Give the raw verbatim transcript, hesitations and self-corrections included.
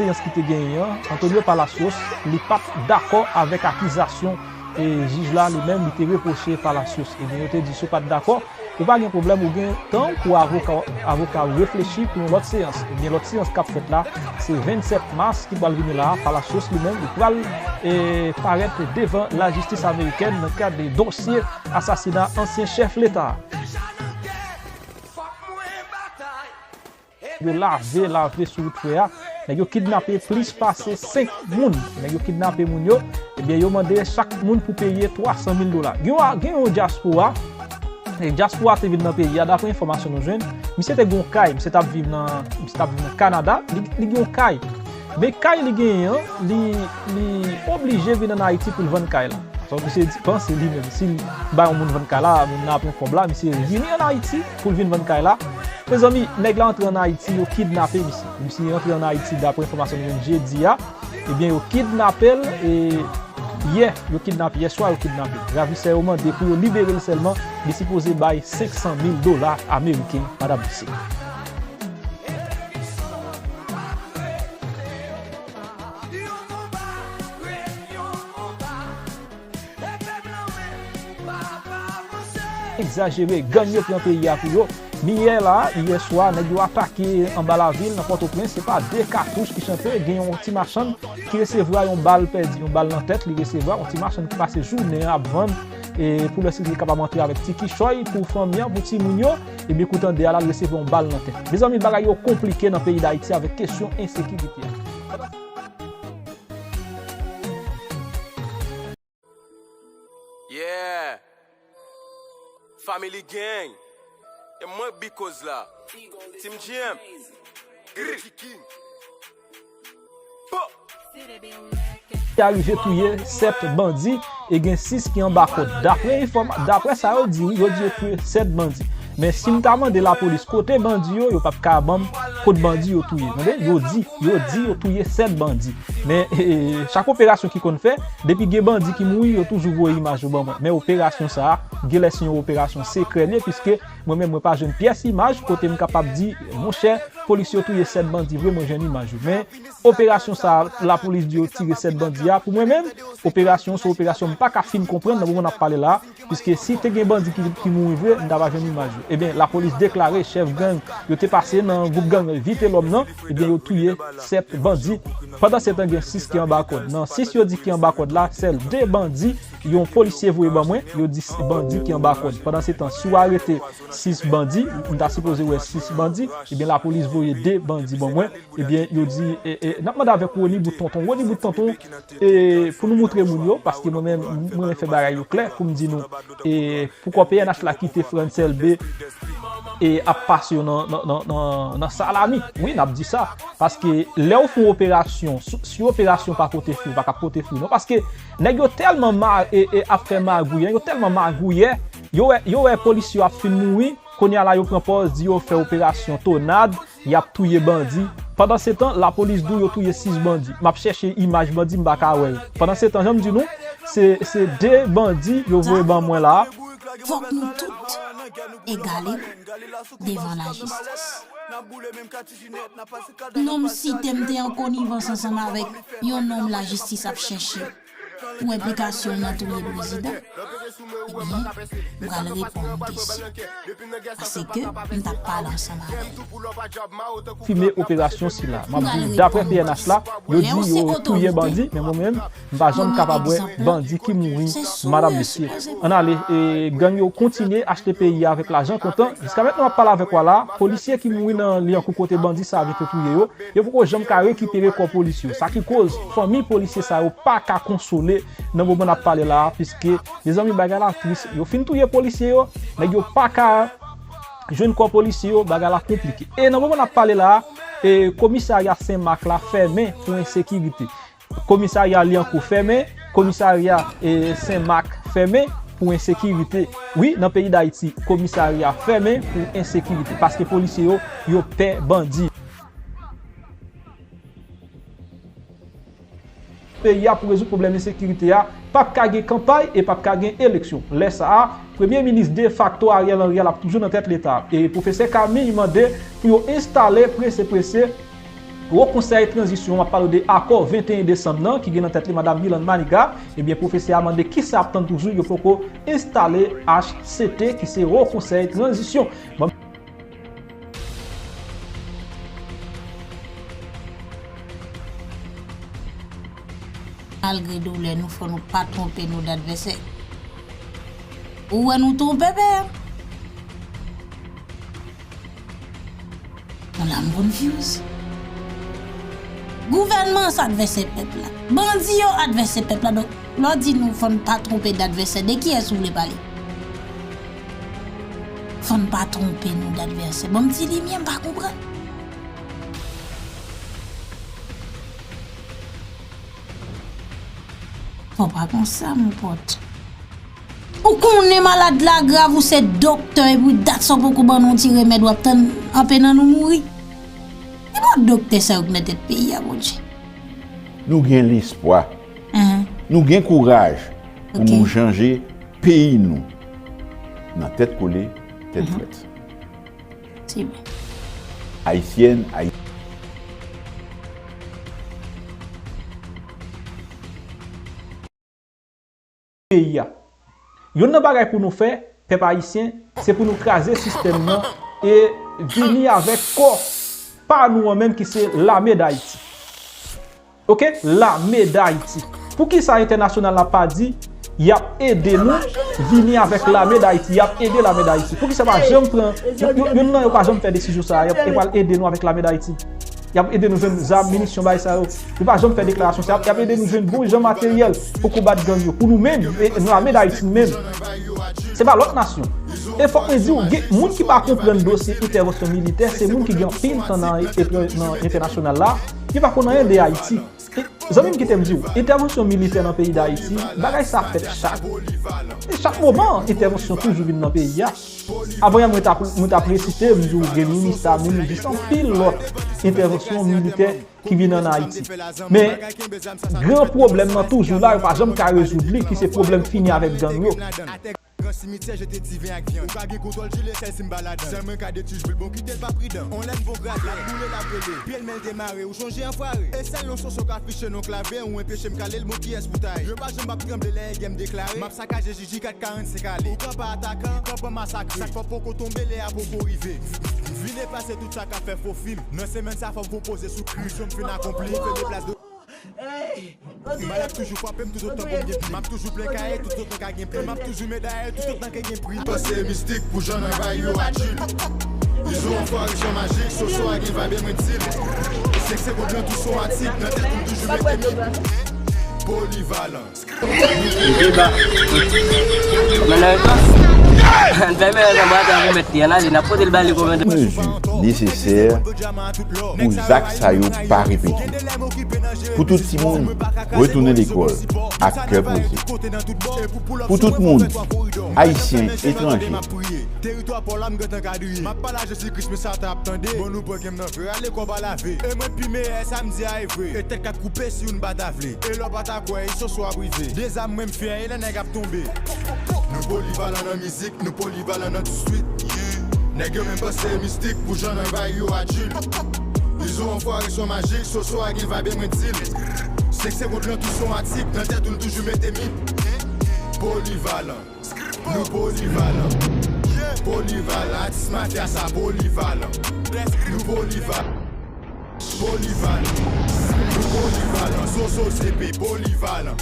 Seyans ki te genyen an, Antonio Palacios, li pa t dakò avèk akizasyon e jij la li menm li te repwoche Palacios. Ebyen, yo te di, si w pa t dakò, ou pa gen pwoblèm, ou gen tan pou avoka, avoka w reflechi pou yon lòt seyans. Ebyen, lòt seyans k ap fèt la, se vennsèt mas ki pral vini la a. Palacios li menm, li pral e, parèt devan lajistis amerikèn nan kad de dosye asasina ansyen chèf leta a. Yo lave, lave sou wout fè a. Nèg yo kidnape plis pase senk moun. Nèg yo kidnape moun yo. Ebyen, yo mande chak moun pou peye twa san mil dola. Gen yon, gen yon dyaspora. E dyaspora te vin nan peyi a. Dapre enfòmasyon nou jwenn, misye te gen yon kay. Misye t ap viv nan, misye t ap viv nan Kanada. Li, li gen yon kay. Men kay li genyen an, li, li oblije vin ann Ayiti pou l vann kay la. Sa misye di, panse li menm, si l bay yon moun vann kay la, moun nan ap pran kòb la, misye vini ann Ayiti pou l vin vann kay la. Mezanmi, nèg la antre ann Ayiti, yo kidnape misye. Misye antre ann Ayiti, dapre enfòmasyon nou jwenn jedi a, ebyen, yo kidnape l, e yè, yo kidnape, yèswa yo kidnape l. Ravisè yo mande pou yo libere l sèlman, li sipoze bay senk san mil dola ameriken, madanm mesye. Egzajere, gang yo pran peyi a pou yo. Miyè la, yè swa, nèg yo atake anba lavil nan Pòtoprens, se pa de katouch ki chante, gen yon ti machann ki resevwa yon bal pèdi, yon bal nan tèt, li resevwa yon ti machann ki pase jounen an ap vann, e pou lè si li kapab antre avèk ti kichòy pou fanmi an, pou timoun yo, ebyen kou tande a la, li resevwa yon bal nan tèt. Mezanmi, bagay yo konplike nan peyi Dayiti avèk kesyon ensekirite a. Yeah. Family Gang. E mwen k big koz la. Team G M. Grr. Bo. Ki arive touye sèt bandi e gen sis ki anba kòd. Dapre enfòma-, dapre sa yo di, wi, yo di yo touye sèt bandi. Men si m ta mande lapolis kote bandi yo, yo p ap ka ban m kot bandi yo touye. Tande, yo di, yo di yo touye sèt bandi. Men, e, e, chak operasyon ki konn fè, depi gen bandi ki mouri, yo toujou voye imaj yo ban mwen. Men operasyon sa a, genlè se yon operasyon sekrè li ye, piske mwen menm, mwen pa jwenn pyès imaj kote m kapab di, monchè, polis yo touye sèt bandi vre, mwen jwenn imaj yo. Men, operasyon sa a, lapolis di yo tire sèt bandi a, pou mwen menm, operasyon, se operasyon m pa ka fin konprann nan moman n ap pale la a, piske si te gen bandi ki, ki mouri vre, m ta va jwenn imaj yo. Ebyen, lapolis deklare chèf gang yo te pase nan gwoup gang Vitelòm nan, ebyen, yo touye sèt bandi. Pandansetan, gen sis ki anba kòd. Nan sis yo di ki anba kòd la, sèl de bandi, yon polisye voye ban mwen, yo di s-, bandi ki anba kòd. Pandansetan, si w arete sis bandi, m ta sipoze wè sis bandi, ebyen, lapolis voye de bandi ban mwen, ebyen, yo di, e, e, n ap mande avèk Rony Bout Tonton. Rony Bout Tonton, e, pou nou moutre moun yo, paske mwen menm, mwen renmen fè bagay yo klè, pou m di nou, e, poukò P N H la kite Frantz Elbé, e, ap pase yo nan, nan, nan, nan, nan salami. Wi, n ap di sa. Paske lè w fè yon operasyon, si, si operasyon pa pote fwi, pa ka pote fwi, non. Paske nèg yo tèlman ma-, e, e, ap fè magouy, nèg yo tèlman magouyè, yo wè, yo wè polisye yo ap fin mouri, kounye a la yo pran pòz, di yo fè operasyon tonad, y ap touye bandi. Pandansetan, lapolis di w yo touye sis bandi. M ap chèche imaj bandi, m pa ka wè yo. Pandansetan, jan m di nou, se, se de bandi yo voye ban mwen la. Fòk nou tout egale devan lajistis. Nonm site m te an konivans ansanm avèk yon nonm lajistis ap chèche pou enplikasyon l nan touye prezidan, ebyen, m pral reponn kesyon. Paske m t ap pale ansanm avè l. Konfime operasyon sila. M ap di w, daprè P N H la, yo di yo touye bandi, men mwen menm, m pa janm kapab wè bandi ki mouri, madanm, mesye. Ann ale, e, gang yo kontinye achte peyi a avèk lajan kontan. Jiska mentnan, m ap pale avèk w la, polisye ki mouri nan Lyankou kote bandi sa a vin te touye yo, yo poko janm ka rekipere kò polis yo. Sa ki koz fanmi polisye sa yo pa ka konsole nan moman n ap pale la a, piske, mezanmi, bagay la tris. Yo fin touye polisye yo, nèg yo pa ka jwenn kò polisye yo, bagay la konplike. E nan moman n ap pale la a, e, komisarya Sen Mak la fèmen pou ensekirite. Komisarya Lyankou fèmen, komisarya, e, Sen Mak fèmen pou ensekirite. Wi, nan peyi Dayiti, komisarya fèmen pou ensekirite. Paske polisye yo, yo pè bandi. Peyi a pou rezoud pwoblèm ensekirite a, p ap ka gen kanpay e p ap ka gen eleksyon. Lè sa a, premye minis defakto Ariel Henry a l ap toujou nan tèt Leta. E pwofesè Camille mande pou yo enstale prese prese Wo Konsèy Tranzisyon, m ap pale de akò venteyen desanm nan, ki gen nan tèt li Madam Yolande Manigat, ebyen, pwofesè a mande kisa y ap tann toujou, yo poko enstale H C T, ki se Wo Konsèy Tranzisyon. Bon. Malgre doulè nou, fò nou pa twonpe nou d advèsè. Ou wè nou twonpe, pè? Yon lam konn fuse. Gouvènman an se advèsè pèp la. Bandi yo advèsè pèp la. Donk, lè w di nou fò n pa twonpe d advèsè, de kiyès ou vle pale? Fò n pa twonpe nou d advèsè. Ban m ti limyè, m pa konprann. Fò pa konsa, mon pòt. Ou konnen malad la grav, ou se doktè, epi dat sa w poko ban nou ti remèd, w ap tann anpe nan nou mouri. Ki mòd doktè sa yo k nan tèt peyi a, Bondye? Nou gen lespwa. Ahan. Nou gen kouraj pou Ok. nou chanje peyi nou. Nan tèt kole, tèt Mhm. frèt. Se byen. Ayisyèn, Ayi- peyi a. Youn nan bagay pou nou fè, pèp ayisyen, se pou nou kraze sistèm nan e vini avèk kò pa nou an menm ki se Lame Dayiti. Oke? Lame Dayiti. Poukisa entènasyonal la pa di y ap ede nou vini avèk Lame Dayiti, y ap ede Lame Dayiti? Poukisa pa janm pran, yo, yo, youn nan yo pa janm fè desizyon sa a, y ap, yo pral ede nou avèk Lame Dayiti? Y ap ede nou jwenn zam, minisyon, bagay sa yo. Yo pa janm fè deklarasyon sa. Y ap ede nou jwenn bon jan materyèl pou konbat gang yo. Pou nou menm, e, nan Lame Dayiti menm, se pa lòt nasyon. E fòk mwen di w, gen moun ki pa konprann dosye entèvansyon militè, se moun ki gen anpil tan nan, nan entènasyonal la, ki pa konn anyen de Ayiti. E, zanmi m, kite m di w, entèvansyon militè nan peyi Dayiti, bagay sa fèt chak, e chak moman, entèvansyon toujou vin nan peyi a. Avan yè, mwen t ap, mwen t ap resite, m di w gen minis sa, minis jis anpil lòt entèvansyon militè ki vin ann Ayiti. Men, gran pwoblèm nan toujou la, yo pa janm ka rezoud li, ki se pwoblèm fini avèk gang yo. Gran simityè, jete diven ak vyann. Ou ka gen kontwòl jile, sèl si m pa ladan. Sèl mwen ka detwi jwil, bon, kite l pa pridan. On lèn bon gradè, boule l ap rele. Pye l men l te mare, ou chonje anfware. E sèl yon soso ka fiche non klave, ou enpeche m kale l, bon, kiyès pou taye? Yo pa janm ap tranble lè gè m deklare. M ap sakaje J J kat karannsenk ale. Ou kanpe atakan, kanpe masakre. Sa k fè w poko tonbe, lè a poko rive. Vin efase tout sa k ap fè fo fim. Nan semèn sa, fò m konpoze sou krim. Misyon m fin akonpli, m fè deplas de M al ap toujou frape m toutotan pou m gen plim. M ap toujou plen kaye toutotan ka gen plim. M ap toujou medaye toutotan ke gen prim. Panse mistik pou jan nan bay yo adjil. Izo anfware son majik, soso a gen vibe mwen di l. Senk segonn nan tou son atik, nan tèt ou m toujou mete mi. Polivalan. Li pi ba. Kòman nan repons? N fèmen ansanm atè pou mèt li an ale, n ap pote l ba li kòman. Mezi nesesè pou zak sa yo pa repete. Pou tout timoun retounen lekòl ak kè poze. Pou tout moun, ayisyen, etranje. Teritwa pa w la m gentan kadriye. M ap pale a Jezi Kris, men sa ta ap tande. Bon, nou pran gen m nan vre, ale kò pa lave. E mwen pi meyè, sa m di a e vre. E tèt k ap koupe si youn pa ta vle. E lè w pa ta kwè, e soso ap rive. De zam mwen m fyè, e lè nèg ap tonbe. Nou polivalan nan mizik, nou polivalan nan tout swit. Nèg yo menm panse mistik pou jan nan bay yo adjil. Izo anfware son majik, soso a gen vibe mwen di l. Senk segonn nan tou son atik, nan tèt ou n toujou mete mit. Polivalan. Nou polivalan. Polivalan, atis mafya sa polivalan. Nou polivalan. Polivalan. Nou polivalan. Soso C P polivalan.